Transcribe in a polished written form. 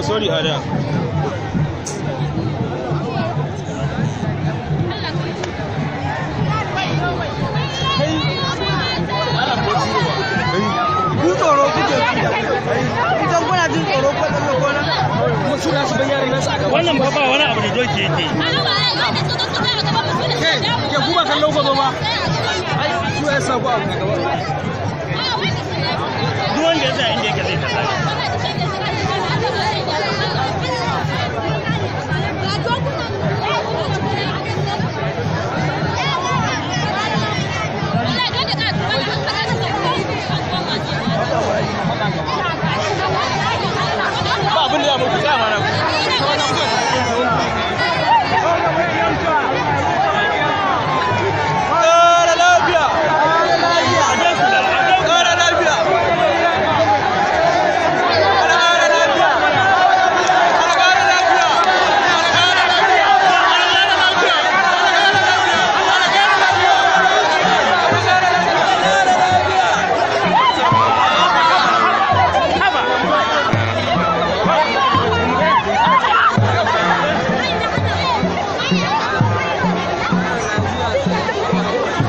Oh, sorry, Ada. Ku tsoro kuke idan kuna jin tsoro ko tsalle ko nan Kuma su nasu ban yaran nasu a gaba. Wannan ba ba wani abu da doki yake. Ke, ke kuma kallon ku zo ba. Ai, su ya sa ku abu a gaba. Duk wanda ya tsaya inda yake zai kalla. Ba abin da ya muku tsaya mana. Ƙara lafiya! Ƙara lafiya! Ƙara lafiya! Ƙara lafiya! Ƙara lafiya! Thank you.